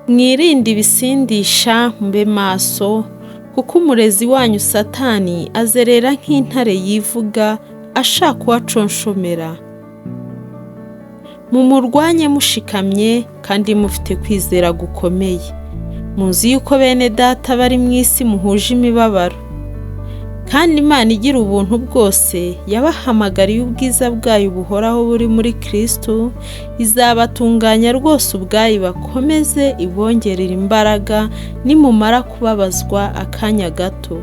Mwirinde ibisindisha, mube maso, kuko umurezi wanyu Satani azerera nk'intare yivuga ashaka uwaconshomera. Mumurwanye mushikamye kandi mufite kwizera gukomeye. Muzi yuko bene data bari mu isi muhuje imibabaro. Kandi Imana igira ubuntu bwose yabahamagariye ubwiza bwayo buhoraho buri muri Kristo, izabatunganya rwose ubwayo ibakomeze ibongerere imbaraga nimumara kubabazwa akanya gato.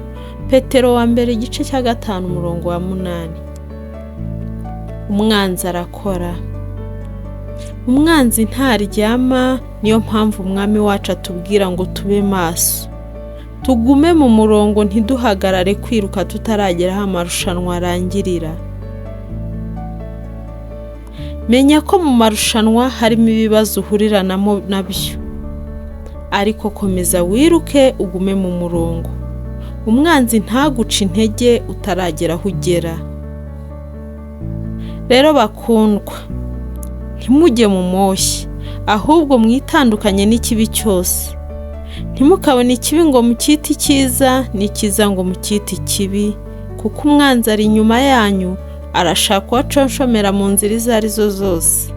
Petero wa mbere igice cya 5 umurongo wa 8. Umwanzi arakora. Umwanzi ntaryama, niyo mpamvu umwami wacu atubwira ngo tube maso. Tugume mu murongo, ntiduhagarare kwiruka tutaragera aho amarushanwa arangirira. Menya ko mu marushanwa harimo ibibazo uhuriramo nabyo, ariko komeza wiruke ugume mu murongo. Umwanzi ntaguce intege utaragera aho ugera. Rero bakundwa, ntimujye mu moshya, ahubwo mwitandukanye n'ikibi cyose. Ntimukabone ikibi ngo mucyite icyiza, n'icyiza ngo mucyite ikibi, kuko umwanzi ari inyuma yanyu, arashaka uwaconshomera mu nzira izo arizo zose.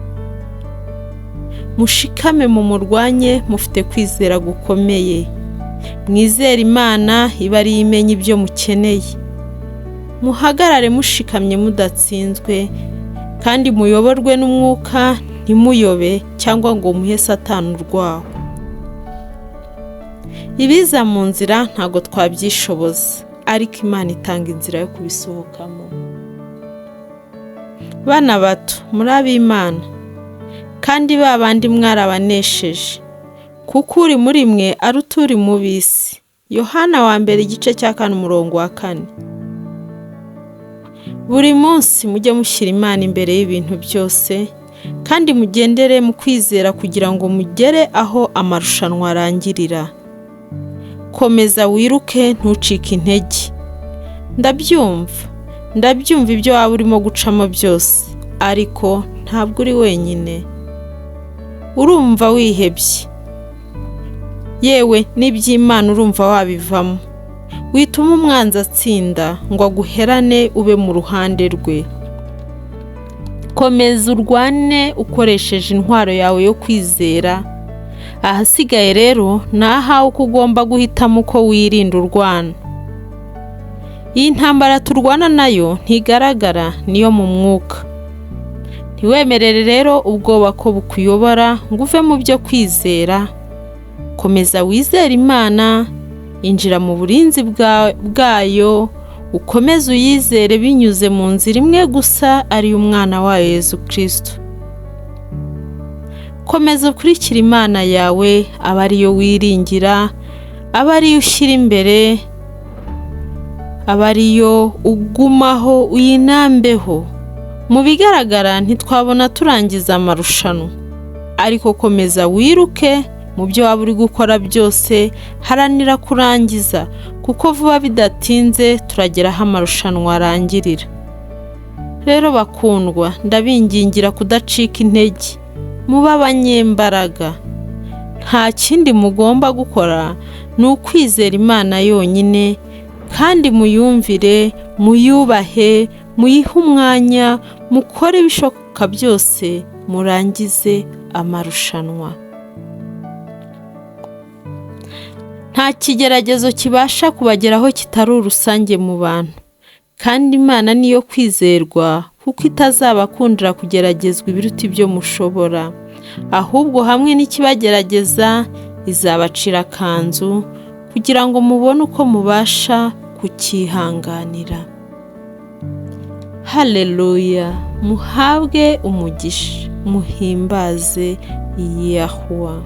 Mushikame mumurwanye mufite kwizera gukomeye. Mwizere Imana iba ariyo imenya ibyo mukeneye. Muhagarare mushikamye mudatsinzwe, kandi muyoborwe n'umwuka, ntimuyobe cyangwa ngo muhe Satani urwaho. Ibiza mu nzira ntabwo twabyishoboza, ariko Imana itanga inzira yo kubisohokamo. Bana bato, muri ab'Imana, kandi ba bandi mwarabanesheje, kuko uri muri mwe aruta uri mu b'isi. Yohana wa mbere igice cya 4 umurongo wa 4. Buri munsi mujye mushyira Imana imbere y'ibintu byose, kandi mugendere mu kwizera kugira ngo mugere aho amarushanwa arangirira. Komeza wiruke, ntucike intege. Ndabyumva ibyo waba urimo gucamo byose, ariko ntabwo uri wenyine. Urumva wihebye, yewe n'iby'Imana urumva wabivamo. Wituma umwanzi atsinda ngo aguherane ube mu ruhande rwe. Komeza urwane ukoresheje intwaro yawe yo kwizera. Ahasigaye rero ni ahawe uko ugomba guhitamo uko wirinda urwana. Iyi ntambara turwana nayo ntigaragara, niyo mu mwuka. Ntiwemerere rero ubwoba ko bukuyobora ngo uve mu byo kwizera. Komeza wizere Imana, injira mu burinzi bwayo, ukomeze uyizere binyuze mu nzira imwe gusa ariyo umwana wayo Yezu Kristo. Komeza ukurikire Imana yawe, aba ariyo wiringira, aba ariyo ushyira imbere, aba ariyo ugumaho uyinambeho. Mu bigaragara ntitwabona turangiza amarushanwa, ariko komeza wiruke mu byo waba uri gukora byose, haranira kurangiza, kuko vuba bidatinze turagera aho amarushanwa arangirira. Rero bakundwa, ndabingingira kudacika intege, mube abanyembaraga. Nta kindi mugomba gukora ni ukwizera Imana yonyine, kandi muyumvire, muyubahe, muyihe umwanya, mukore ibishoboka byose murangize amarushanwa. Nta kigeragezo kibasha kubageraho kitari urusange mu bantu, kandi Imana niyo kwizerwa, kuko itazabakundira kugeragezwa ibiruta ibyo mushobora, ahubwo hamwe n'ikibagerageza izabacira akanzu kugira ngo mubone uko mubasha kucyihanganira. Haleluya! Muhabwe umugisha, muhimbaze Yahuwa.